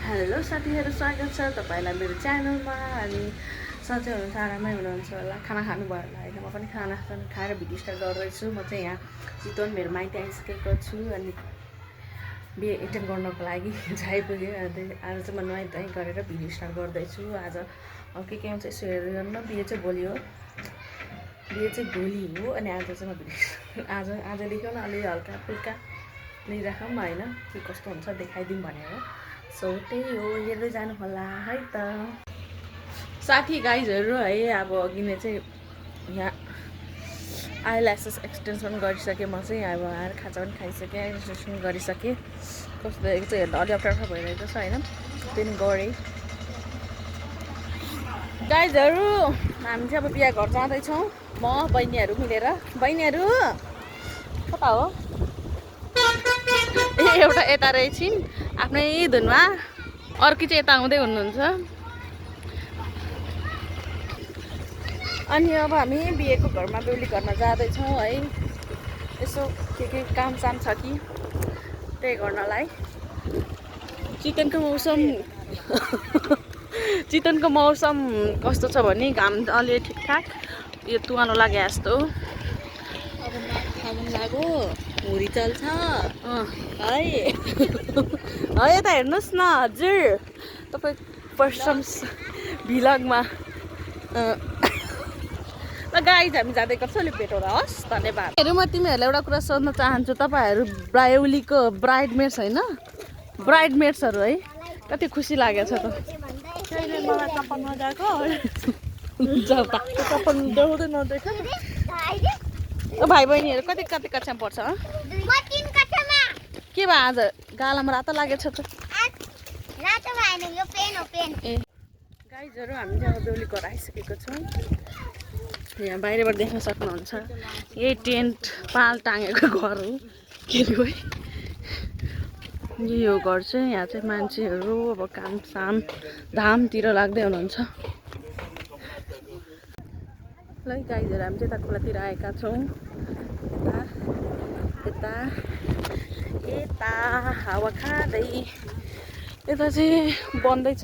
Hello साथीहरू, स्वागत छ तपाईँलाई मेरो च्यानलमा। अनि सधैँ हुनुहुन्छ, आरामै हुनुहुन्छ होला। खाना खानुभयो होला होइन? म पनि खाना खाएर भिडियो स्टार्ट गर्दैछु। म चाहिँ यहाँ चितवन मेरो माइती आइसकेको छु अनि बिहे एटेन्ड गर्नको लागि आइपुगेँ। आज चाहिँ म नुहाइ धुवाइ गरेर भिडियो स्टार्ट गर्दैछु। आज के आउँछ यसो हेर्दै गर्नु। बिहे चाहिँ भोलि हो, बिहे चाहिँ भोलि हो। अनि आज चाहिँ म भिडियो आजदेखि न अलि हल्का फुल्का लिइराखौँ होइन, के कस्तो हुन्छ देखाइदिउँ भनेर। सो त्यही हो, हेर्दै जानु होला है त साथी गाइजहरू है। अब अघि नै चाहिँ यहाँ आइल्यासेस एक्सटेन्सन गरिसकेँ म चाहिँ। अब आएर खाजा पनि खाइसकेँ, एक्सटेन्सन गरिसकेँ। कस्तो देखेको चाहिँ हेर्दा अलि अप्ठ्यारो भइरहेको छ होइन, त्यही गरेँ। गाइजहरू हामी चाहिँ अब बिहा घर जाँदैछौँ, म बहिनीहरू मिलेर। बहिनीहरू कता हो? एउटा यता रहेछन् आफ्नै धुनमा, अर्की चाहिँ यता आउँदै हुनुहुन्छ। अनि अब हामी बिहेको घरमा बेहुली घरमा जाँदैछौँ है। यसो के कामसाम छ कि त्यही गर्नलाई। चितवनको मौसम कस्तो छ भने घाम अलि ठिकठाक, यो तुवानो लागे जस्तो। अब फागुन लाग्यो, हुरी चल्छ है। यता हेर्नुहोस् न हजुर, तपाईँ पर्सम्स भिलगमा गाइज हामी जाँदै गर्छ। अलिक भेट होला, हस् धन्यवाद। म तिमीहरूलाई एउटा कुरा सोध्न चाहन्छु, तपाईँहरू बेहुलीको ब्राइडमेट्स होइन, ब्राइडमेट्सहरू है, कति खुसी लागेको छ त? भाइ बहिनीहरू कति कति कक्षामा पढ्छ? के भयो आज गालामा रातो लागेको छ त? ए गाइजहरू हामी चाहिँ अब बेहुली घर आइसकेको छौँ। यहाँ बाहिरबाट देख्न सक्नुहुन्छ, यही टेन्ट पाल टाँगेको घर हो के हो है। यो घर चाहिँ यहाँ चाहिँ मान्छेहरू अब कामसाम धामतिर लाग्दै हुनुहुन्छ। ल गाइजहरू हामी चाहिँ यता खोलातिर आएका छौँ। यता यता हावा खाँदै यता चाहिँ बन्दैछ।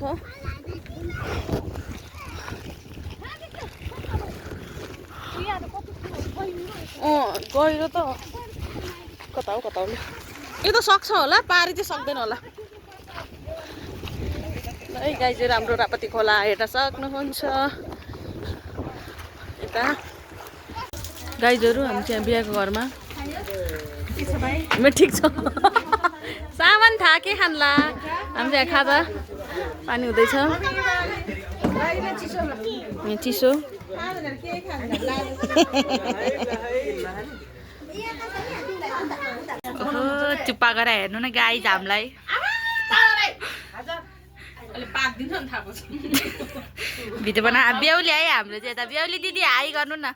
गहिरो त कता हो यो त सक्छ होला, पारी चाहिँ सक्दैन होला। है गाइजहरू हाम्रो रापती खोला हेर्न सक्नुहुन्छ यता। गाइजहरू हामी चाहिँ बिहाको घरमा। ठिक छ सामान थाहा के खान्ला? हामी चाहिँ खाजा पानी हुँदैछ, चिसो। चुप्पा गरेर हेर्नु न गाइज हामीलाई। भिडियो बना बेहुली है हाम्रो चाहिँ। यता बेहुली दिदी हाई गर्नु न,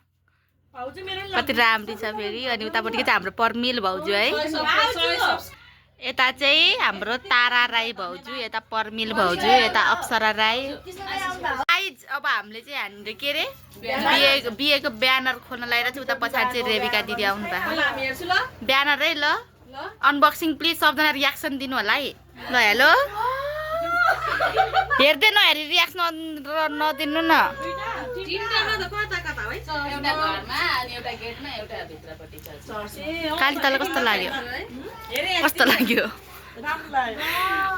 कति राम्री छ फेरि। अनि उतापट्टि चाहिँ हाम्रो पर्मिल भाउजू है। यता चाहिँ हाम्रो तारा राई भाउजू, यता पर्मिल भाउजू, यता अप्सरा राई। अब हामीले चाहिँ हामीले के अरे बिहेको ब्यानर खोल्न लगाएर चाहिँ उता पछाडि चाहिँ रेबिका दिदी आउनु भएको। ब्यानर है, ल अनबक्सिङ प्लिज सबजना रियाक्सन दिनु होला है। ल हेलो, हेर्दै नहेरी रियाक्सन नदिनु न। काली तल कस्तो लाग्यो? कस्तो लाग्यो?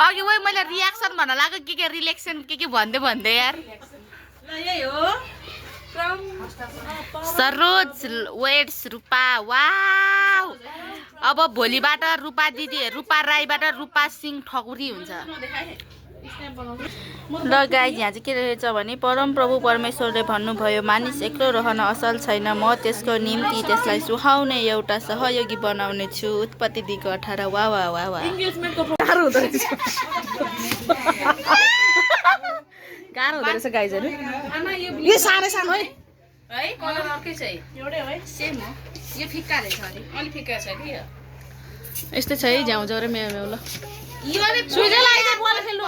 अघि वही मैले रियाक्सन भन्न लाग्यो के रिलेक्सन के भन्दै यार। सरोज वेट्स रूपा, वाउ। अब भोलिबाट रूपा दिदी, रूपा राईबाट रूपा सिंह ठकुरी हुन्छ। ल गाइज यहाँ चाहिँ के रहेछ भने, परमप्रभु परमेश्वरले भन्नुभयो, मानिस एक्लो रहन असल छैन, म त्यसको निम्ति त्यसलाई सुहाउने एउटा सहयोगी बनाउने छु। उत्पत्ति दिगो 18। वा वा वा वा, गाह्रो हुँदो रहेछ गाइजहरू। यो सानो सानो है, कलर अर्कै छ, एउटै हो है, सेम हो। यो फिक्का रहेछ, अलिक फिक्का छ कि यो। यस्तै छ है, झ्याउ र म्याउ ल। बल खेल्नु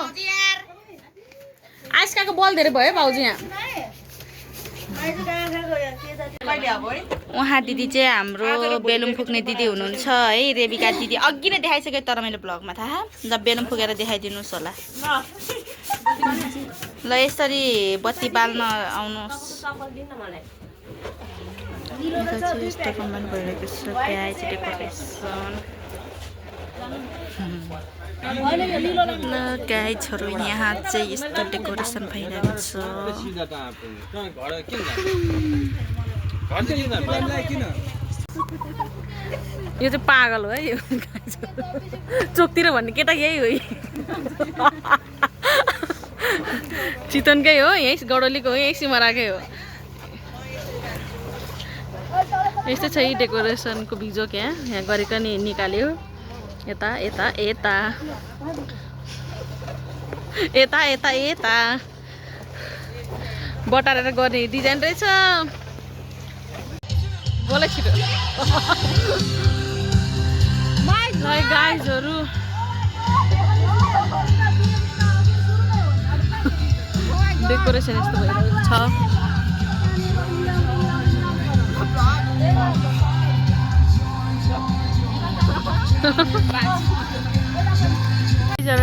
आइस्काको बल धेरै भयो भाउजू यहाँ। उहाँ दिदी चाहिँ हाम्रो बेलुन फुक्ने दिदी हुनुहुन्छ है, रेबिका दिदी। अघि नै देखाइसकेँ तर मैले भ्लगमा थाहा। ल बेलुन फुकेर देखाइदिनुहोस् होला। ल यसरी बत्ती बाल्न आउनुहोस्। यस्तो कमान भइरहेको छ, प्याज डेकोरेसन। ल गाइजहरू यहाँ चाहिँ यस्तो डेकोरेसन भइरहेको छ। यो चाहिँ पागल हो है यो चोकतिर भन्ने केटा यही हो। चितवनकै हो, यही गडोलीको हो, यही सिमराकै हो। यस्तै छ डेकोरेसनको भिडियो क्या यहाँ गरेको नि निकाल्यो। यता यता यता यता यता यता बटारेर गर्ने डिजाइन रहेछ। बोले छिटो गाइजहरू डेकोरेसन यस्तो भइरहेको छ।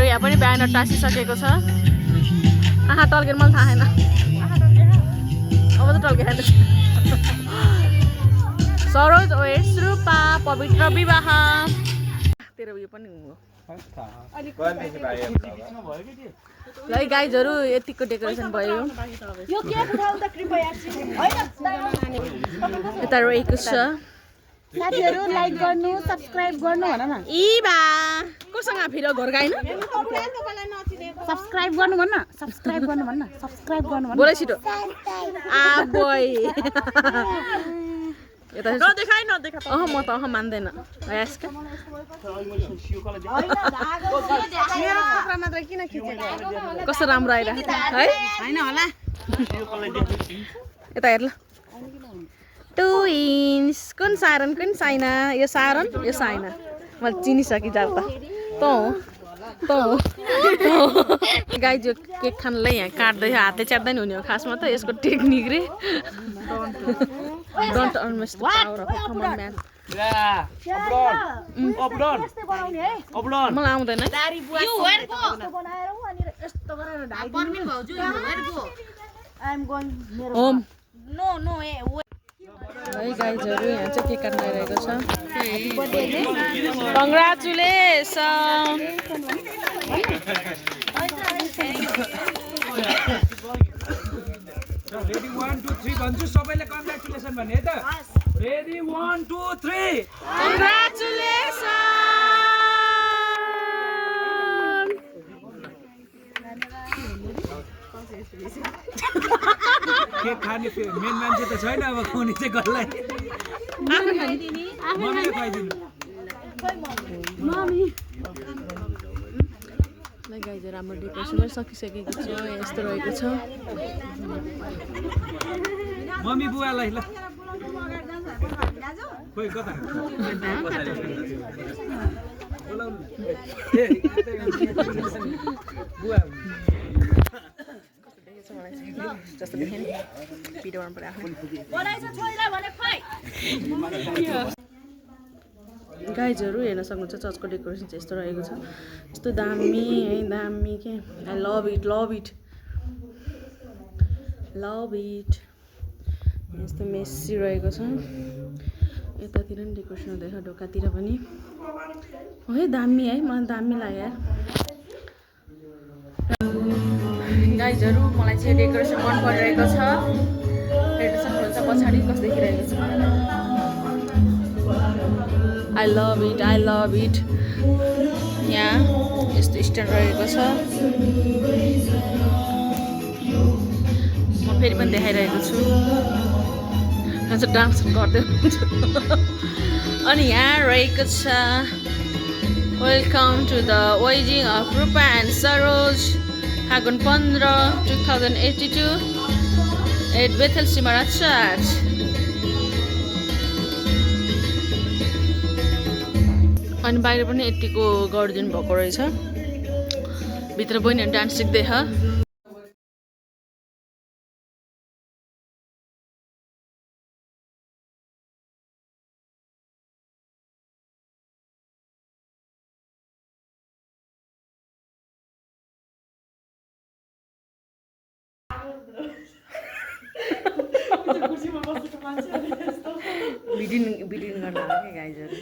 यहाँ पनि ब्यानर टाँसिसकेको छ। आँखा टल्केर मलाई थाहा छैन, अब त टल्केर सरोज ओएस रूपा पवित्र विवाह तेरो उयो पनि हो। ल गाइजहरू यतिको डेकोरेसन भयो। यता रहेको छ। साथीहरु लाइक गर्नु, सब्स्क्राइब गर्नु भन न। ई बा कोसँग फेरि घर गएन? सब्स्क्राइब गर्नु भन्न, सब्स्क्राइब गर्नु भन्न, सब्स्क्राइब गर्नु भन्न। बोले छिटो। आ बोय यता नदेखाइ नदेखा त। म त मान्दैन। यसका मेरो कपडा मात्र किन खिचेको? कस्तो राम्रो आइरहेको छ है? हैन होला। यता हेर ल। ट्विन्स कुन सारन कुन साइना? यो सारन यो साइना। मैले चिनिसकेँ जाऊ त गाइज यो केक खानलाई यहाँ काट्दै हातले च्याप्दैन हुने हो खासमा त यसको टेक्निक रे। Don't almost power of common man. मलाई आउँदैन। होम है गाइजहरू यहाँ चाहिँ केक काट्न आइरहेको छ। कङ्ग्रेचुलेसन। रेडी 1 2 3 भन्छु सबैले कङ्ग्रेचुलेसन भन्ने है त। Ready 1 2 3 congratulation. केक खाने मेन मान्छे त छैन, अब खुवाउने चाहिँ कसलाई? मम्मीले खुवाइदिनु। गाइजहरू हाम्रो डेकोरेसन पनि सकिसकेको छ। यस्तो रहेको छ। मम्मी बुवालाई ल खोइ कता बुवा जस्तो देखेँ भिडियो बनाउनु पर्यो गाइजहरू हेर्न सक्नुहुन्छ। चर्चको डेकोरेसन चाहिँ यस्तो रहेको छ। यस्तो दामी है, दामी के। I love it love it love it. यस्तो मेसी रहेको छ। यतातिर पनि डेकोरेसन हुँदैछ, ढोकातिर पनि है दामी है। मलाई दामी लाग्यो यार। गाइजहरू मलाई चाहिँ डेकोरेसन मन परिरहेको छ। हेर्न सक्नुहुन्छ पछाडि कस्तो देखिरहेको छ। I love it I love it. यहाँ यस्तो स्ट्यान्ड रहेको छ। म फेरि पनि देखाइरहेको छु। डान्स गर्दै हुन्छु। अनि यहाँ रहेको छ welcome to the wedding of Rupa and Saroj फागुन 15 2082 एट बेथेल सिमरा चर्च। अनि बाहिर पनि यतिको गरिदिनु भएको रहेछ। भित्र बहिनीहरू डान्स सिक्दैछ। भिडियो गर्न आएको क्या गाइजहरू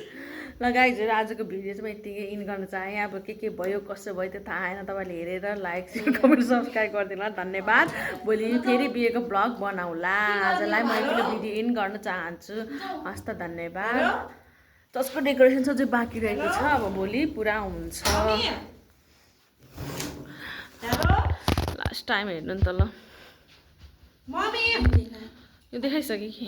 ल गाइजहरू आजको भिडियो चाहिँ म यतिकै इन गर्न चाहेँ अब के भयो कसो भयो त्यो थाहा आएन तपाईँले हेरेर लाइक सेयर कमेन्ट सब्सक्राइब गरिदिनु होला धन्यवाद भोलि फेरि बिहेको ब्लग बनाउला आजलाई म यतिकै भिडियो इन गर्न चाहन्छु हस् त धन्यवाद जसको डेकोरेसन चाहिँ बाँकी रहेको छ अब भोलि पुरा हुन्छ लास्ट टाइम हेर्नु नि त ल यो देखाइसकेँ कि